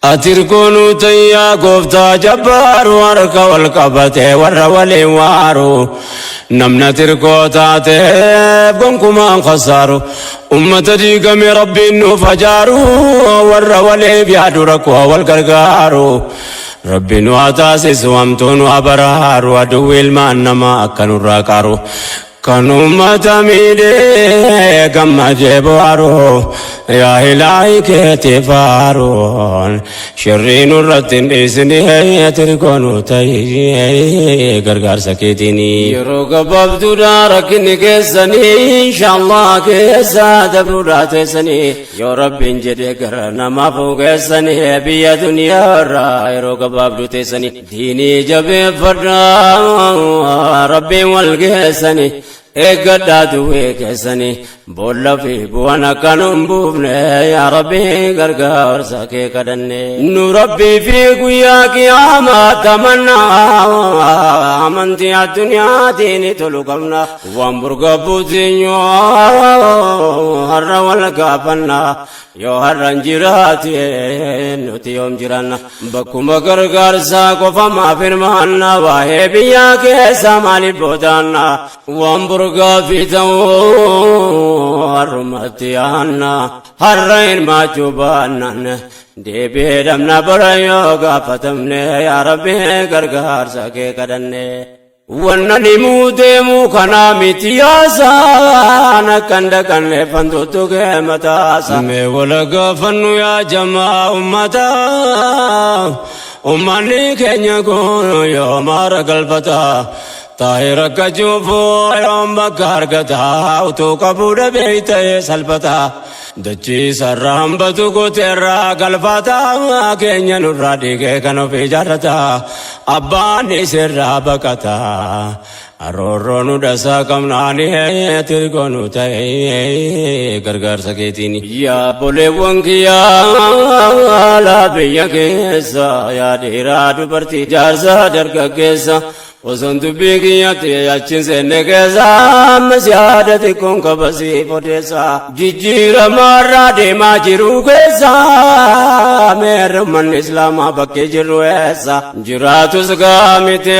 Ati hirkoonuu tayyaa gooftaa jabbaaru harka wal qabatee warra waliin waaru. Namna tirkoo taateef gonkumaan khasaaru. Ummata diigame Rabbiin nuuf ajaaru warra waliif yaadu rakkoo wal gargaaru. Rabbi nu haa taasisu hamtuu nu haa baraaru aduwwi ilmaan namaa akka nurraa qaaru. Kan ummata miidhee gammadee bohaaru yaa ilaahi keetii faaruun shirrii nurratti hin dhiisine tirkoonu ta'ii gargaarsa keetiini. Yeroo gabaabduudha rakkinni keessanii inshaallah keessa dabruudha teessanii yoo Rabbiin jedhe gara namaaf geessanii biyya duniyaa irraa yeroo gabaabduu teessanii diinii jabeeffadhaa Rabbiin wal geessanii eeggadhaa duwwee keessanii boolla fi bu'aan akka nu hin buufne yaa Rabbi gargaarsa kee kadhanne. Nu Rabbii fi guyyaa qiyaamaa tamannaa amantii addunyaatiin tolu qabna waan burga buutiinyoo har'a wal gaafannaa. Yoo har'a hin jiraate nuti yoom jiraanna? Bakkuma gargaarsaa qofa maaf hirmaanna? Waa'ee biyyaa keessaa maaliif boodaanna? Waan burgaa fi ta'uu har'umatti yaanna. Har'a hirmaachuu baannaan deebi'ee dhabna bara yoo gaafatamne yaa Rabbi gargaarsa kee kadhanne. Wanna dhimuu deemuu kanaa miti yaasaan akkan dhaqanne fantuutu kee mataasa. Mee wala gaafannu yaa jamaa ummataa ummanni keenya kun yoo maara galfata. Taa'ee rakkachuuf yoom bakka argata utuu qabuu dhabee ta'ee salphata. Dachii sarara hambatu gooteerraa galfata keenya nurraa dhiigee kan ofii jaarrata abbaan isirraa baqata. Aroorroo nu dhasaa qabnaani tirgoo nu ta'e gargaarsa keetiin. Yaa boleewwan kiyyaa laa biyya keessa yaa dhiiraa dubartii jaarsa dargaggeessa. Osoon dubbii kiyyatti achiin seenne keessa ammas yaada xiqqoon qaba siif odeessa. Jijjiirama irraa deemaa jiru keessa meerre uummanni islaamaa bakkee jirru eessa. Jiraatus gaamiti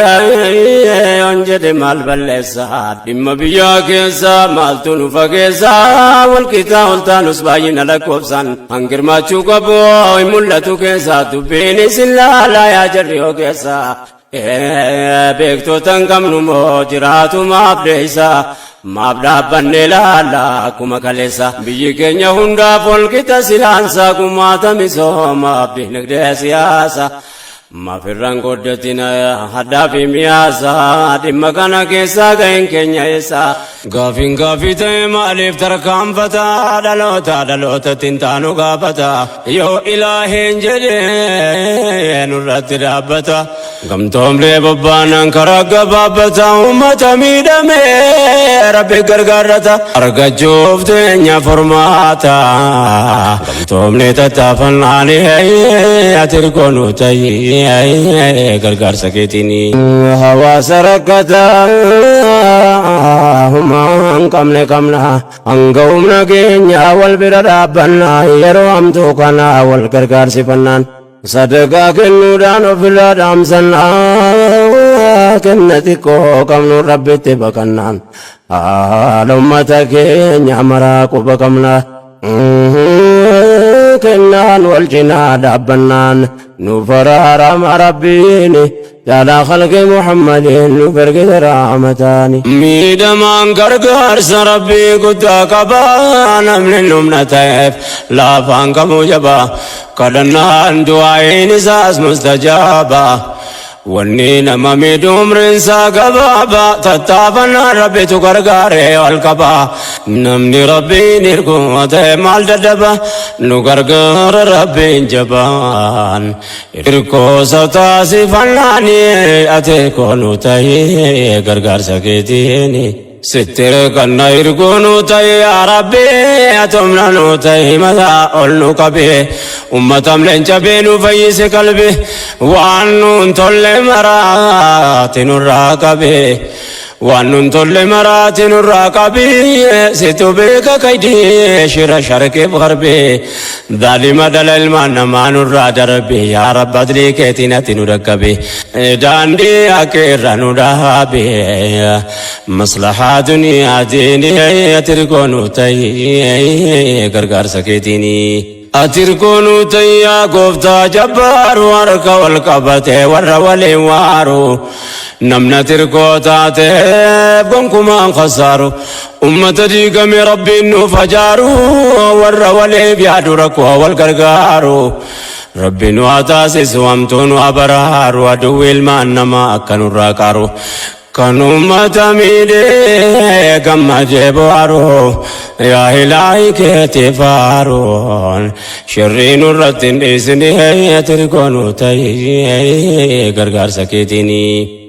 yoon jedhe maal balleessa. Dhimma biyyaa keessa maaltu nu fageessa walqixaa ol taanus baay'ina lakkoofsaan hangirmaachuu qabu hin mul'atu keessa dubbiin isin laalaa yaa jarri ogeessa. Beektota hin qabnu moo jiraatu maaf deessa maaf dhaabbanne laalla akkuma kaleessa biyyi keenya hundaaf walqixa silaansa gumaata misoomaaf dinagdee siyaasa maaf irraan qooddatina hadhaa fi miyaasa dhimma kana keessaa ga'een keenya eessa gaafiin gaafii ta'e maaliif tarkaanfata dhaloota dhalootatti hin taanu gaafata Yoo ilaaheen jedhee nurratti dhaabbata. Gamtoomlee bobbaanaan karaa gabaabbata. Uummata miidhame rabbi gargaarrata. Argachuuf teenya furmaata. Gamtoomlee tattaafannaan ati ergoonu ta'ii gargaarsa keetiin. Hawaasa rakkataa humaa hin qabne qabna. Hanga humna keenya wal bira dhaabbannaa yeroo hamtuu kana wal gargaarsifannaan sadaqaa kennuudhaan ofirraa dhaamsannaa kenna xiqqoo qabnu rabbitti baqannaan haala ummata keenya maraa quba qabna kennaan wal cinaa dhaabbannaan nuuf araarama rabbiin Caalaa khalqi Muhammadiin nuuf ergite rahmataani. Miidhamaan gargaarsa Rabbii guddaa qaba namni humna ta'eef laafaan kamuu jaba kadhannaan du'aa'iin isaas mustajaaba. Wanni nama miidhu umriin isaa gabaaba tattaafannaan Rabbitu gargaaree ol qaba. Namni Rabbiin hirkuu ta'e maal dadhaba nu gargaara Rabbiin jabaan. Hirkoosa taasifannaani ati koonu ta'ee gargaarsa keetiini. Sitti hirkanna hirkuu nu ta'e yaa Rabbi ati humna nu ta'e mataa ol nu qabe ummatam leenca bee nu fayyise qalbi waan nuun tolle maraati nurraa qabe. Waan nun tolle maraati nurraa qabi, situ beeka kaydii shira sharqiif garbi. Zaalima dhala ilmaan namaa nurraa darbi, yaa Rabbi adlii keetiin ati nu dhaqqabi. Daandii akka irra nu dhaabi. Maslahaa duniyaa diinii ati hirkoo nu ta'i gargaarsa keetiinii. Ati hirkoo nu ta'i yaa gooftaa jabbaaru, harka wal qabatee warra waliin waaru. Namna tirkoo taateef gonkumaan khasaaru. Ummata diigame Rabbiin nuuf ajaaru, warra waliif yaadu rakkoo wal gargaaru. Rabbi nu haa taasisu, hamtuu nu haa baraaru, aduwwi ilmaan namaa akka nurraa qaaru. Kan ummata miidhee gammadee bohaaru, yaa ilaahi keetii faaruun. Shirrii nurratti hin dhiisne, ati hirkoo nu ta'i gargaarsa keetiinii.